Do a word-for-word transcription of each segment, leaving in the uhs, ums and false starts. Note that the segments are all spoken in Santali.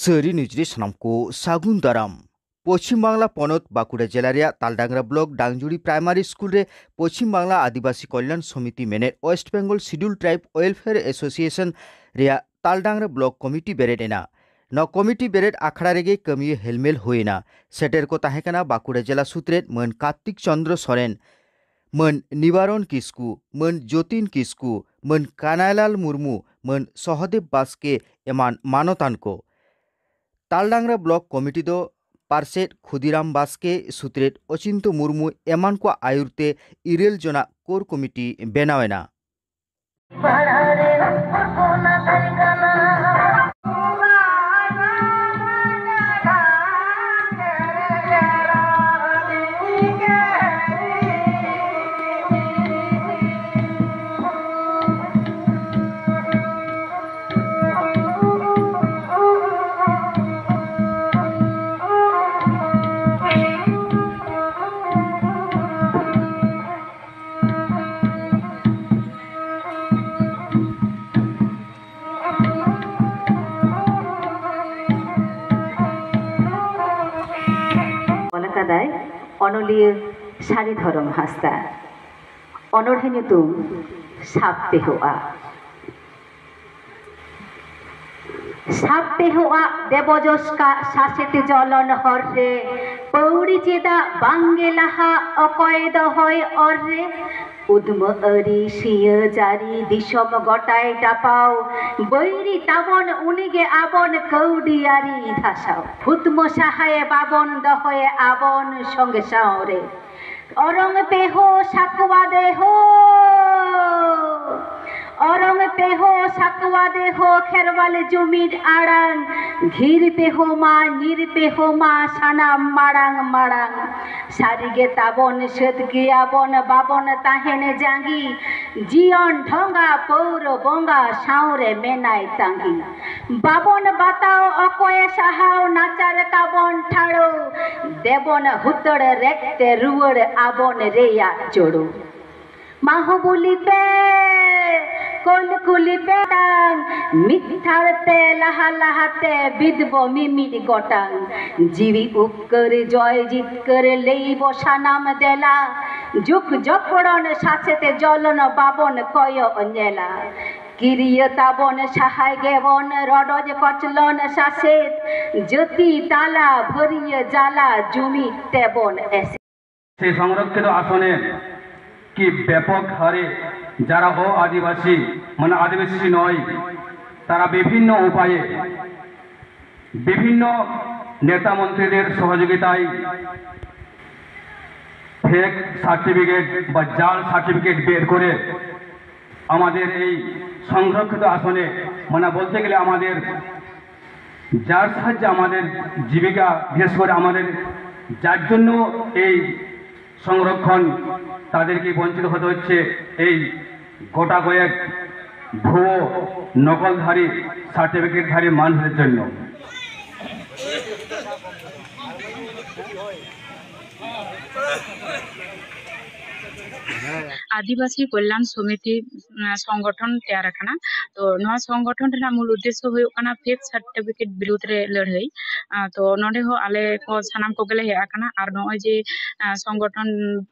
ᱥᱟᱹᱨᱤ ᱱᱤᱭᱩᱡᱽ ᱨᱮ ᱥᱟᱱᱟᱢ ᱠᱚ ᱥᱟᱹᱜᱩᱱ ᱫᱟᱨᱟᱢ᱾ ᱯᱚᱪᱷᱤᱢ ᱵᱟᱝᱞᱟ ᱯᱚᱱᱚᱛ ᱵᱟᱸᱠᱩᱲᱟ ᱡᱮᱞᱟ ᱨᱮᱭᱟᱜ ᱛᱟᱞᱰᱟᱝᱨᱟ ᱵᱞᱚᱠ ᱰᱟᱝᱡᱩᱲᱤ ᱯᱨᱟᱭᱢᱟᱨᱤ ᱥᱠᱩᱞ ᱨᱮ ᱯᱚᱪᱷᱤᱢ ᱵᱟᱝᱞᱟ ᱟᱹᱫᱤᱵᱟᱹᱥᱤ ᱠᱚᱞᱭᱟᱱ ᱥᱚᱢᱤᱛᱤ ᱢᱮᱱᱮᱫ West Bengal schedule tribe welfare association ᱨᱮᱭᱟᱜ ᱛᱟᱞᱰᱟᱝᱨᱟ ᱵᱞᱚᱠ ᱠᱚᱢᱤᱴᱤ ᱵᱮᱨᱮᱫ ᱮᱱᱟ᱾ ᱱᱚᱣᱟ ᱠᱚᱢᱤᱴᱤ ᱵᱮᱨᱮᱫ ᱟᱠᱷᱲᱟ ᱨᱮᱜᱮ ᱠᱟᱹᱢᱤᱭᱟᱹ ᱦᱮᱞᱢᱮᱞ ᱦᱩᱭ ᱮᱱᱟ᱾ ᱥᱮᱴᱮᱨ ᱠᱚ ᱛᱟᱦᱮᱸ ᱠᱟᱱᱟ ᱵᱟᱸᱠᱩᱲᱟ ᱡᱮᱞᱟ ᱥᱩᱛᱨᱮᱫ ᱢᱟᱹᱱ ᱠᱟᱨᱛᱤᱠ ᱪᱚᱸᱫᱽᱨᱚ ᱥᱚᱨᱮᱱ, ᱢᱟᱹᱱ ᱱᱤᱵᱟᱨᱚᱱ ᱠᱤᱥᱠᱩ, ᱢᱟᱹᱱ ᱡᱳᱛᱤᱱ ᱠᱤᱥᱠᱩ, ᱢᱟᱹᱱ ᱠᱟᱱᱟᱭᱞᱟᱞ ᱢᱩᱨᱢᱩ, ᱢᱟᱹᱱ ᱥᱚᱦᱚᱫᱮᱵ ᱵᱟᱥᱠᱮ ᱮᱢᱟᱱ ᱢᱟᱱᱚᱛᱟᱱ ᱠᱚ᱾ ᱛᱟᱞᱰᱟᱝᱨᱟ ᱵᱞᱚᱠ ᱠᱚᱢᱤᱴᱤ ᱫᱚ ᱯᱟᱨᱥᱮᱛ ᱠᱷᱩᱫᱤᱨᱟᱢ ᱵᱟᱥᱠᱮ, ᱥᱩᱛᱨᱮᱛ ᱚᱪᱤᱱᱛᱚ ᱢᱩᱨᱢᱩ ᱮᱢᱟᱱ ᱠᱚᱣᱟᱜ ᱟᱹᱭᱩᱨ ᱛᱮ ᱤᱨᱟᱹᱞ ᱡᱚᱱᱟᱜ ᱠᱳᱨ ᱠᱚᱢᱤᱴᱤ ᱵᱮᱱᱟᱣ ᱮᱱᱟ᱾ ᱚᱞ ᱟᱠᱟᱫᱟᱭ ᱚᱱᱚᱞᱤᱭᱟᱹ ᱥᱟᱹᱨᱤ ᱫᱷᱚᱨᱚᱢ ᱦᱟᱸᱥᱫᱟ᱾ ᱚᱱᱚᱬᱦᱮ ᱧᱩᱛᱩᱢ ᱥᱟᱵ ᱛᱮᱦᱚᱸᱜᱼᱟ᱾ ᱥᱟᱵ ᱛᱮᱦᱚᱸᱜᱼᱟ ᱫᱮᱵᱚᱡᱚᱥ ᱠᱟᱜ ᱥᱟᱥᱮᱛ ᱡᱚᱞᱚᱱ ᱦᱚᱨ ᱨᱮ, ᱯᱟᱹᱣᱲᱤ ᱪᱮᱫᱟᱜ ᱵᱟᱝᱜᱮ ᱞᱟᱦᱟ ᱚᱠᱚᱭ ᱫᱚᱦᱚᱭ ᱚᱨ ᱨᱮ? ᱩᱫᱽᱢᱟᱹ ᱟᱹᱨᱤ ᱥᱤᱭᱟᱹ ᱡᱟᱹᱨᱤ ᱫᱤᱥᱚᱢ ᱜᱚᱴᱟᱭ ᱰᱟᱯᱟᱣ, ᱵᱟᱹᱭᱨᱤ ᱛᱟᱵᱚᱱ ᱩᱱᱤᱜᱮ ᱟᱵᱚᱱ ᱠᱟᱹᱣᱰᱤᱭᱟᱹᱨᱤ ᱫᱷᱟᱥᱟᱣ᱾ ᱦᱩᱛᱢᱚ ᱥᱟᱦᱟᱭᱮ ᱵᱟᱵᱚᱱ ᱫᱚᱦᱚᱭᱮ ᱟᱵᱚᱱ ᱥᱚᱸᱜᱮ ᱥᱟᱶᱨᱮ᱾ ᱚᱨᱚᱝ ᱯᱮ ᱦᱳ ᱥᱟᱠᱣᱟ ᱫᱮ ᱦᱳ, ᱚᱨᱚᱝ ᱯᱮ ᱦᱳ ᱥᱟᱠᱣᱟ ᱫᱮ ᱦᱳ, ᱠᱷᱮᱨᱣᱟᱞ ᱡᱩᱢᱤᱫ ᱟᱲᱟᱝ, ᱫᱷᱤᱨ ᱯᱮ ᱦᱳ ᱢᱟ, ᱧᱤᱨ ᱯᱮ ᱦᱳ ᱢᱟ, ᱥᱟᱱᱟᱢ ᱢᱟᱲᱟᱝ ᱢᱟᱲᱟᱝ᱾ ᱥᱟᱹᱨᱤ ᱜᱮ ᱛᱟᱵᱚᱱ ᱥᱟᱹᱛ ᱜᱮᱭᱟᱵᱚᱱ, ᱵᱟᱵᱚᱱ ᱛᱟᱦᱮᱱ ᱡᱟᱸᱜᱤ᱾ ᱡᱤᱭᱚᱱ ᱰᱷᱚᱸᱜᱟ ᱯᱟᱹᱣᱨᱟᱹ ᱵᱚᱸᱜᱟ ᱥᱟᱶᱨᱮ ᱢᱮᱱᱟᱭ ᱛᱟᱸᱜᱤ᱾ ᱵᱟᱵᱚᱱ ᱵᱟᱛᱟᱣ ᱚᱠᱚᱭᱮ ᱥᱟᱦᱟᱣ, ᱱᱟᱪᱟᱨ ᱠᱟᱵᱚᱱ ᱴᱷᱟᱲᱚ᱾ ᱫᱮᱵᱚᱱ ᱦᱩᱛᱟᱹᱲ ᱨᱮᱡ ᱛᱮ ᱨᱩᱣᱟᱹᱲ ᱟᱵᱚᱱ ᱨᱮᱭᱟᱜ ᱡᱳᱲᱳ᱾ ᱢᱟᱦᱩ ᱵᱩᱞᱤ ᱯᱮ, ᱠᱚᱞ ᱠᱩᱞᱤ ᱯᱮᱴᱟᱝ, ᱢᱤᱫ ᱛᱷᱟᱲ ᱛᱮ ᱞᱟᱦᱟ ᱞᱟᱦᱟ ᱛᱮ ᱵᱤᱫ ᱵᱚ ᱢᱤᱢᱤᱫ ᱜᱚᱴᱟᱝ᱾ ᱡᱤᱣᱤ ᱩᱯᱠᱟᱹᱨ ᱡᱚᱭ ᱡᱤᱛᱠᱟᱹᱨ ᱞᱟᱹᱭ ᱵᱚ ᱥᱟᱱᱟᱢ ᱫᱮᱞᱟ᱾ ᱡᱩᱜᱽ ᱡᱚᱯᱚᱲᱚᱱ ᱥᱟᱥᱮᱛ ᱡᱚᱞᱚᱱ ᱵᱟᱵᱚᱱ ᱠᱚᱭᱚᱜ ᱧᱮᱞᱟ᱾ ᱠᱤᱨᱤᱭᱟᱹ ᱛᱟᱵᱚᱱ ᱥᱟᱦᱟᱭ ᱜᱮᱵᱚᱱ ᱨᱚᱰᱚᱡ ᱠᱚᱪᱞᱚᱱ ᱥᱟᱥᱮᱛ᱾ ᱡᱟᱹᱛᱤ ᱛᱟᱞᱟ ᱵᱷᱟᱹᱨᱤᱭᱟᱹ ᱡᱟᱞᱟ ᱡᱩᱢᱤᱫ ᱛᱮᱵᱚᱱ ᱮᱥᱮᱫ᱾ সেই সংরক্ষিত আসনে কি ব্যাপক হারে যারা অ আদিবাসী, মানে আদিবাসী নয়, তারা বিভিন্ন উপায়ে, বিভিন্ন নেতা মন্ত্রীদের সহযোগিতায় ফেক সার্টিফিকেট বা জাল সার্টিফিকেট বের করে আমাদের এই সংরক্ষিত আসনে, মানে বলতে গেলে আমাদের যার সাহায্যে আমাদের জীবিকা, বিশেষ করে আমাদের যার জন্য এই সংরক্ষণ, তাদেরকে বঞ্চিত হতে হচ্ছে এই গোটা কয়েক ভুয়ো নকলধারী সার্টিফিকেটধারী মানুষের জন্য। ᱟᱹᱫᱤᱵᱟᱹᱥᱤ ᱠᱚᱞᱭᱟᱱ ᱥᱚᱢᱤᱛᱤ ᱥᱚᱝᱜᱚᱴᱷᱚᱱ ᱛᱮᱭᱟᱨ ᱟᱠᱟᱱᱟ᱾ ᱛᱚ ᱱᱚᱣᱟ ᱥᱚᱝᱜᱚᱴᱷᱚᱱ ᱨᱮᱱᱟᱜ ᱢᱩᱞ ᱩᱫᱽᱫᱮᱥᱥᱚ ᱦᱩᱭᱩᱜ ᱠᱟᱱᱟ ᱯᱷᱮᱠ ᱥᱟᱨᱴᱤᱯᱷᱤᱠᱮᱴ ᱵᱤᱨᱩᱫᱷ ᱨᱮ ᱞᱟᱹᱲᱦᱟᱹᱭ᱾ ᱛᱚ ᱱᱚᱰᱮ ᱦᱚᱸ ᱟᱞᱮ ᱠᱚ ᱥᱟᱱᱟᱢ ᱠᱚᱜᱮᱞᱮ ᱦᱮᱡ ᱟᱠᱟᱱᱟ᱾ ᱟᱨ ᱱᱚᱜᱼᱚᱭ ᱡᱮ ᱥᱚᱝᱜᱚᱴᱷᱚᱱ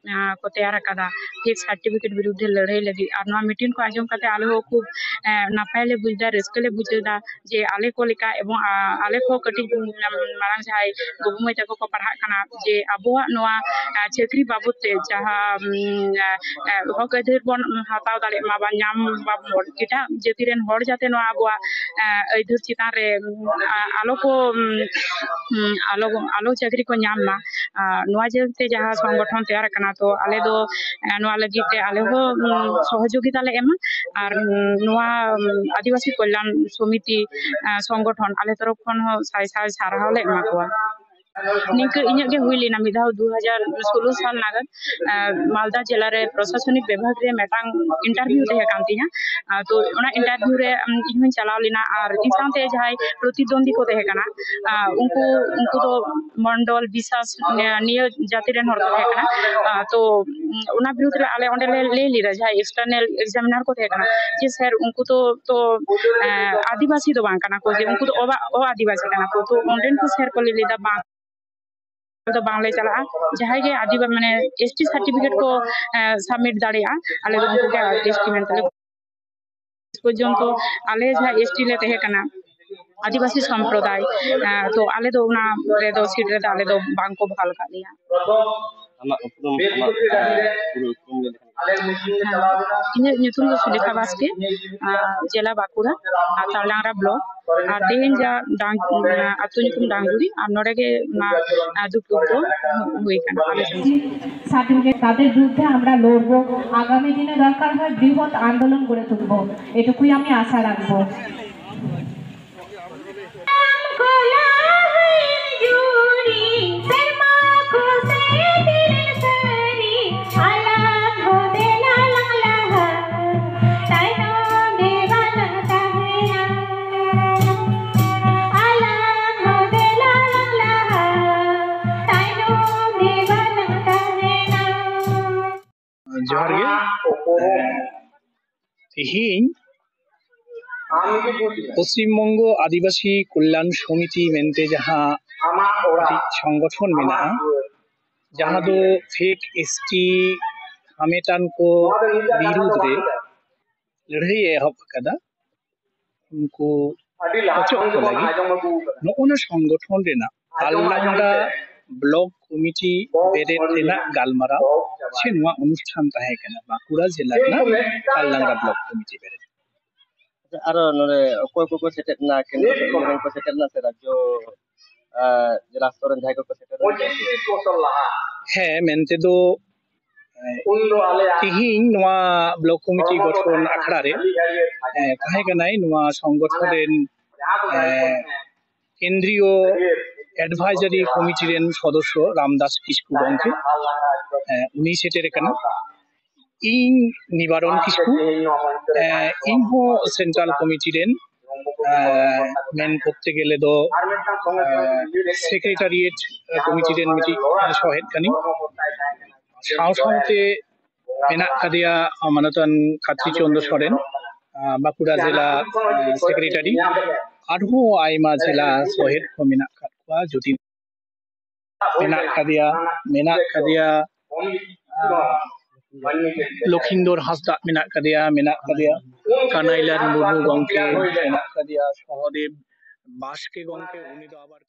ᱠᱚ ᱛᱮᱭᱟᱨ ᱟᱠᱟᱫᱟ ᱯᱷᱮᱠ ᱥᱟᱨᱴᱤᱯᱷᱤᱠᱮᱴ ᱵᱤᱨᱩᱫᱷ ᱨᱮ ᱞᱟᱹᱲᱦᱟᱹᱭ ᱞᱟᱹᱜᱤᱫ, ᱟᱨ ᱱᱚᱣᱟ ᱢᱤᱴᱤᱝ ᱠᱚ ᱟᱸᱡᱚᱢ ᱠᱟᱛᱮ ᱟᱞᱮ ᱦᱚᱸ ᱠᱷᱩᱵ ᱱᱟᱯᱟᱭ ᱞᱮ ᱵᱩᱡᱽ ᱮᱫᱟ, ᱨᱟᱹᱥᱠᱟᱹ ᱞᱮ ᱵᱩᱡᱷᱟᱹᱣ ᱮᱫᱟ᱾ ᱡᱮ ᱟᱞᱮ ᱠᱚ ᱞᱮᱠᱟ ᱮᱵᱚᱝ ᱟᱞᱮ ᱠᱚ ᱠᱟᱹᱴᱤᱡ ᱢᱟᱨᱟᱝ ᱡᱟᱦᱟᱸᱭ ᱵᱟᱹᱵᱩ ᱢᱟᱹᱭ ᱛᱟᱠᱚ ᱠᱚ ᱯᱟᱲᱦᱟᱜ ᱠᱟᱱᱟ, ᱡᱮ ᱟᱵᱚᱣᱟᱜ ᱱᱚᱣᱟ ᱪᱟᱹᱠᱨᱤ ᱵᱟᱵᱚᱫ ᱛᱮ ᱡᱟᱦᱟᱸ ᱦᱚᱠ ᱟᱹᱭᱫᱟᱹᱨ ᱵᱚᱱ ᱦᱟᱛᱟᱣ ᱫᱟᱲᱮᱭᱟᱜ ᱢᱟ ᱵᱟ ᱧᱟᱢ ᱢᱟᱵᱚᱱ, ᱮᱴᱟᱜ ᱡᱟᱹᱛᱤ ᱨᱮᱱ ᱦᱚᱲ ᱡᱟᱛᱮ ᱱᱚᱣᱟ ᱟᱵᱚᱣᱟᱜ ᱟᱹᱭᱫᱟᱹᱨ ᱪᱮᱛᱟᱱ ᱨᱮ ᱟᱞᱚ ᱠᱚ ᱟᱞᱚ ᱟᱞᱚ ᱪᱟᱹᱠᱨᱤ ᱠᱚ ᱧᱟᱢ ᱢᱟ᱾ ᱱᱚᱣᱟ ᱡᱟᱹᱛᱮ ᱡᱟᱦᱟᱸ ᱥᱚᱝᱜᱚᱴᱷᱚᱱ ᱛᱮᱭᱟᱨ ᱟᱠᱟᱱᱟ, ᱛᱚ ᱟᱞᱮ ᱫᱚ ᱱᱚᱣᱟ ᱞᱟᱹᱜᱤᱫ ᱛᱮ ᱟᱞᱮ ᱦᱚᱸ ᱥᱚᱦᱚᱡᱳᱜᱤᱛᱟ ᱞᱮ ᱮᱢᱟ᱾ ᱟᱨ ᱱᱚᱣᱟ ᱟᱹᱫᱤᱵᱟᱹᱥᱤ ᱠᱚᱞᱭᱟᱱ ᱥᱚᱢᱤᱛᱤ ᱥᱚᱝᱜᱚᱴᱷᱚᱱ ᱟᱞᱮ ᱛᱚᱨᱚᱯ ᱠᱷᱚᱱ ᱦᱚᱸ ᱥᱟᱭ ᱥᱟᱭ ᱥᱟᱨᱦᱟᱣ ᱞᱮ ᱮᱢᱟ ᱠᱚᱣᱟ᱾ ᱱᱤᱝᱠᱟᱹ ᱤᱧᱟᱹᱜ ᱜᱮ ᱦᱩᱭ ᱞᱮᱱᱟ ᱢᱤᱫ ᱫᱷᱟᱣ ᱫᱩ ᱦᱟᱡᱟᱨ ᱥᱳᱞᱳ ᱥᱟᱞ ᱱᱟᱜᱟᱫ᱾ ᱟᱨ ᱢᱟᱞᱫᱟ ᱡᱮᱞᱟ ᱨᱮ ᱯᱨᱚᱥᱟᱥᱚᱱᱤᱠ ᱵᱤᱵᱷᱟᱜᱽ ᱨᱮ ᱢᱤᱫᱴᱟᱝ ᱤᱱᱴᱟᱨᱵᱷᱤᱭᱩ ᱛᱟᱦᱮᱸ ᱠᱟᱱ ᱛᱤᱧᱟ᱾ ᱟᱨ ᱛᱚ ᱚᱱᱟ ᱤᱱᱴᱟᱨᱵᱷᱤᱭᱩ ᱨᱮ, ᱩᱢ, ᱤᱧ ᱦᱚᱸᱧ ᱪᱟᱞᱟᱣ ᱞᱮᱱᱟ ᱟᱨ ᱤᱧ ᱥᱟᱶᱛᱮ ᱡᱟᱦᱟᱸᱭ ᱯᱨᱚᱛᱤᱫᱽᱣᱚᱱᱫᱤ ᱠᱚ ᱛᱟᱦᱮᱸ ᱠᱟᱱᱟ, ᱟᱨ ᱩᱱᱠᱩ, ᱩᱱᱠᱩ ᱫᱚ ᱢᱚᱱᱰᱚᱞ, ᱵᱤᱥᱟᱥ, ᱱᱤᱭᱟᱹ, ᱱᱤᱭᱟᱹ ᱡᱟᱹᱛᱤ ᱨᱮᱱ ᱦᱚᱲ ᱠᱚ ᱛᱟᱦᱮᱸ ᱠᱟᱱᱟ᱾ ᱟᱨ ᱛᱚ, ᱩᱢ, ᱚᱱᱟ ᱵᱤᱨᱩᱫᱽ ᱨᱮ ᱟᱞᱮ ᱚᱸᱰᱮ ᱞᱮ ᱞᱟᱹᱭ ᱞᱮᱫᱟ, ᱡᱟᱦᱟᱸᱭ ᱮᱠᱥᱴᱟᱨᱱᱟᱞ ᱮᱠᱡᱟᱢᱤᱱᱟᱨ ᱠᱚ ᱛᱟᱦᱮᱸ ᱠᱟᱱᱟ, ᱡᱮ ᱥᱮᱨ, ᱩᱱᱠᱩ ᱫᱚ ᱛᱚ, ᱮᱸ, ᱟᱹᱫᱤᱵᱟᱹᱥᱤ ᱫᱚ ᱵᱟᱝ ᱠᱟᱱᱟ ᱠᱚ, ᱡᱮ ᱩᱱᱠᱩ ᱫᱚ ᱚᱵᱟ-, ᱚ ᱟᱹᱫᱤᱵᱟᱹᱥᱤ ᱠᱟᱱᱟ ᱠᱚ᱾ ᱛᱚ ᱚᱸᱰᱮᱱ ᱠᱚ ᱥᱮᱨ ᱠᱚ ᱞᱟᱹᱭ ᱞᱮᱫᱟ, "ᱵᱟᱝ, ᱫᱚ ᱵᱟᱝᱞᱮ ᱪᱟᱞᱟᱜᱼᱟ, ᱡᱟᱦᱟᱸᱭ ᱜᱮ ᱟᱹᱫᱤᱵᱟ-, ᱢᱟᱱᱮ, ᱮᱥ ᱴᱤ ᱥᱟᱨᱴᱤᱯᱷᱤᱠᱮᱴ ᱠᱚ, ᱮᱸ, ᱥᱟᱵᱢᱤᱴ ᱫᱟᱲᱮᱭᱟᱜᱼᱟ, ᱟᱞᱮ ᱫᱚ ᱩᱱᱠᱩ ᱜᱮ ᱮᱥ ᱴᱤ ᱢᱮᱱᱛᱮ ᱞᱮ ᱯᱚᱨᱡᱚᱱᱛᱚ ᱟᱞᱮ ᱡᱟᱦᱟᱸ ᱮᱥ ᱴᱤ ᱞᱮ ᱛᱟᱦᱮᱸ ᱠᱟᱱᱟ, ᱟᱹᱫᱤᱵᱟᱹᱥᱤ ᱥᱚᱢᱯᱨᱚᱫᱟᱭ, ᱮᱸ, ᱛᱚ ᱟᱞᱮ ᱫᱚ ᱚᱱᱟ ᱨᱮᱫᱚ, ᱥᱤᱴ ᱨᱮᱫᱚ ᱟᱞᱮ ᱫᱚ ᱵᱟᱝ ᱠᱚ ᱵᱷᱟᱞ ᱠᱟᱜ ᱞᱮᱭᱟ᱾ ᱟᱢᱟᱜ ᱩᱯᱨᱩᱢ, ᱟᱢᱟᱜ, ᱮᱸ, ᱯᱩᱨᱟᱹ ᱩᱯᱨᱩᱢ ᱞᱟᱹᱭ ᱞᱮᱠᱷᱟᱱ? ᱦᱮᱸ, ᱤᱧᱟᱹᱜ ᱧᱩᱛᱩᱢ ᱫᱚ ᱥᱩᱞᱮᱠᱷᱟ ᱵᱟᱥᱠᱮ, ᱟᱸ, ᱡᱮᱞᱟ ᱵᱟᱸᱠᱩᱲᱟ, ᱟᱨ ᱛᱟᱞᱰᱟᱝᱨᱟ ᱵᱞᱚᱠ, ᱟᱨ ᱛᱮᱦᱮᱧ ᱡᱟ ᱰᱟᱝ-, ᱟᱸ, ᱟᱹᱛᱩ ᱧᱩᱛᱩᱢ ᱰᱟᱝᱜᱩᱲᱤ, ᱟᱨ ᱱᱚᱰᱮ ᱜᱮ ᱚᱱᱟ, ᱟᱸ, ᱫᱩᱯᱲᱩᱵ ᱫᱚ ᱦᱩᱭ ᱠᱟᱱᱟ ᱟᱞᱮ ᱴᱷᱮᱱ᱾ সার্টিফিকেট তাদের বিরুদ্ধে আমরা লড়বো। আগামী দিনে দরকার হয় বৃহৎ আন্দোলন গড়ে তুলবো, এটুকুই আমি আশা রাখবো। ᱡᱚᱦᱟᱨ ᱜᱮ᱾ ᱛᱮᱦᱮᱧ ᱯᱚᱥᱪᱤᱢ ᱵᱚᱝᱜᱚ ᱟᱹᱫᱤᱵᱟᱹᱥᱤ ᱠᱚᱞᱭᱟᱱ ᱥᱚᱢᱤᱛᱤ ᱢᱮᱱᱛᱮ ᱡᱟᱦᱟᱸ ᱢᱤᱫᱴᱤᱡ ᱥᱚᱝᱜᱚᱴᱷᱚᱱ ᱢᱮᱱᱟᱜᱼᱟ, ᱡᱟᱦᱟᱸ ᱫᱚ ᱯᱷᱮᱠ ᱮᱥ ᱴᱤ ᱦᱟᱢᱮᱴᱟᱱ ᱠᱚ ᱵᱤᱨᱩᱫᱽ ᱨᱮ ᱞᱟᱹᱲᱦᱟᱹᱭ ᱮ ᱮᱦᱚᱵ ᱟᱠᱟᱫᱟ, ᱩᱱᱠᱩ ᱚᱪᱚᱜ ᱠᱚ ᱞᱟᱹᱜᱤᱫ ᱱᱚᱜᱼᱚ ᱱᱟ ᱥᱚᱝᱜᱚᱴᱷᱚᱱ ᱨᱮᱱᱟᱜ ᱛᱟᱞᱰᱟᱝᱨᱟ ᱵᱞᱚᱠ ᱠᱚᱢᱤᱴᱤ ᱵᱮᱨᱮᱫ ᱨᱮᱱᱟᱜ ᱜᱟᱞᱢᱟᱨᱟᱣ ᱥᱮ ᱱᱚᱣᱟ ᱚᱱᱩᱥᱴᱷᱟᱱ ᱛᱟᱦᱮᱸ ᱠᱟᱱᱟ, ᱵᱟᱸᱠᱩᱲᱟ ᱡᱮᱞᱟ ᱨᱮᱱᱟᱜ ᱛᱟᱞᱰᱟᱝᱨᱟ ᱵᱞᱚᱠ ᱠᱚᱢᱤᱴᱤ ᱵᱮᱨᱮᱫ᱾ ᱟᱪᱪᱷᱟ, ᱟᱨᱚ ᱱᱚᱰᱮ ᱚᱠᱚᱭ ᱠᱚᱠᱚ ᱥᱮᱴᱮᱨ ᱞᱮᱱᱟ, ᱠᱮᱱᱫᱨᱚ ᱥᱚᱨᱠᱟᱨ ᱨᱮᱱ ᱠᱚ ᱥᱮᱴᱮᱨ ᱞᱮᱱᱟ ᱥᱮ ᱨᱟᱡᱽᱡᱚ, ᱟᱨ, ᱡᱮᱞᱟ ᱥᱛᱚᱨ ᱨᱮᱱ ᱡᱟᱦᱟᱸᱭ ᱠᱚᱠᱚ ᱥᱮᱴᱮᱨ ᱞᱮᱱᱟ? ᱦᱮᱸ, ᱢᱮᱱᱛᱮ ᱫᱚ, ᱮ, ᱛᱮᱦᱮᱧ ᱱᱚᱣᱟ ᱵᱞᱚᱠ ᱠᱚᱢᱤᱴᱤ ᱜᱚᱴᱷᱚᱱ ᱟᱠᱷᱲᱟ ᱨᱮ, ᱮ, ᱛᱟᱦᱮᱸ ᱠᱟᱱᱟᱭ ᱱᱚᱣᱟ ᱥᱚᱝᱜᱚᱴᱷᱚᱱ ᱨᱮᱱ, ᱮ, ᱠᱮᱱᱫᱨᱤᱭᱚ ᱮᱰᱵᱷᱟᱭᱡᱟᱨᱤ ᱠᱚᱢᱤᱴᱤ ᱨᱮᱱ ᱥᱚᱫᱚᱥᱥᱚ ᱨᱟᱢᱫᱟᱥ ᱠᱤᱥᱠᱩ ᱜᱚᱢᱠᱮ, ᱮ, ᱩᱱᱤ ᱥᱮᱴᱮᱨ ᱟᱠᱟᱱᱟ᱾ ᱤᱧ ᱱᱤᱵᱟᱨᱚᱱ ᱠᱤᱥᱠᱩ, ᱮ, ᱤᱧ ᱦᱚᱸ ᱥᱮᱱᱴᱨᱟᱞ ᱠᱚᱢᱤᱴᱤ ᱨᱮᱱ, ᱮ, ᱢᱮᱱ ᱠᱚᱨᱛᱮ ᱜᱮᱞᱮ ᱫᱚ, ᱮ, ᱥᱮᱠᱨᱮᱴᱟᱨᱤᱭᱮᱴ ᱠᱚᱢᱤᱴᱤ ᱨᱮᱱ ᱢᱤᱫᱴᱤᱡ ᱥᱚᱦᱮᱫ ᱠᱟᱹᱱᱟᱹᱧ᱾ ᱥᱟᱶ ᱥᱟᱶᱛᱮ ᱢᱮᱱᱟᱜ ᱟᱠᱟᱫᱮᱭᱟ ᱢᱟᱱᱚᱛᱟᱱ ᱠᱟᱛᱨᱤ ᱪᱚᱸᱫᱽᱨᱚ ᱥᱚᱨᱮᱱ, ᱮ, ᱵᱟᱸᱠᱩᱲᱟ ᱡᱮᱞᱟ, ᱮ, ᱥᱮᱠᱨᱮᱴᱟᱨᱤ, ᱟᱨᱦᱚᱸ ᱟᱭᱢᱟ ᱡᱮᱞᱟ ᱥᱚᱦᱮᱫ ᱠᱚ ᱢᱮᱱᱟᱜ ᱟᱠᱟᱫ ᱠᱚᱣᱟ᱾ ᱡᱳᱛᱤ ᱢᱮᱱᱟᱜ ᱟᱠᱟᱫᱮᱭᱟ, ᱢᱮᱱᱟᱜ ᱟᱠᱟᱫᱮᱭᱟ, ᱮ, ᱞᱚᱠᱷᱤᱱᱫᱚᱨ ᱦᱟᱸᱥᱫᱟᱜ ᱢᱮᱱᱟᱜ ᱟᱠᱟᱫᱮᱭᱟ, ᱢᱮᱱᱟᱜ ᱟᱠᱟᱫᱮᱭᱟ ᱠᱟᱱᱟᱭᱞᱟᱞ ᱢᱩᱨᱢᱩ ᱜᱚᱢᱠᱮ, ᱢᱮᱱᱟᱜ ᱟᱠᱟᱫᱮᱭᱟ ᱥᱚᱦᱚᱫᱮᱵ ᱵᱟᱥᱠᱮ ᱜᱚᱢᱠᱮ, ᱩᱱᱤ ᱫᱚ ᱟᱵᱟᱨ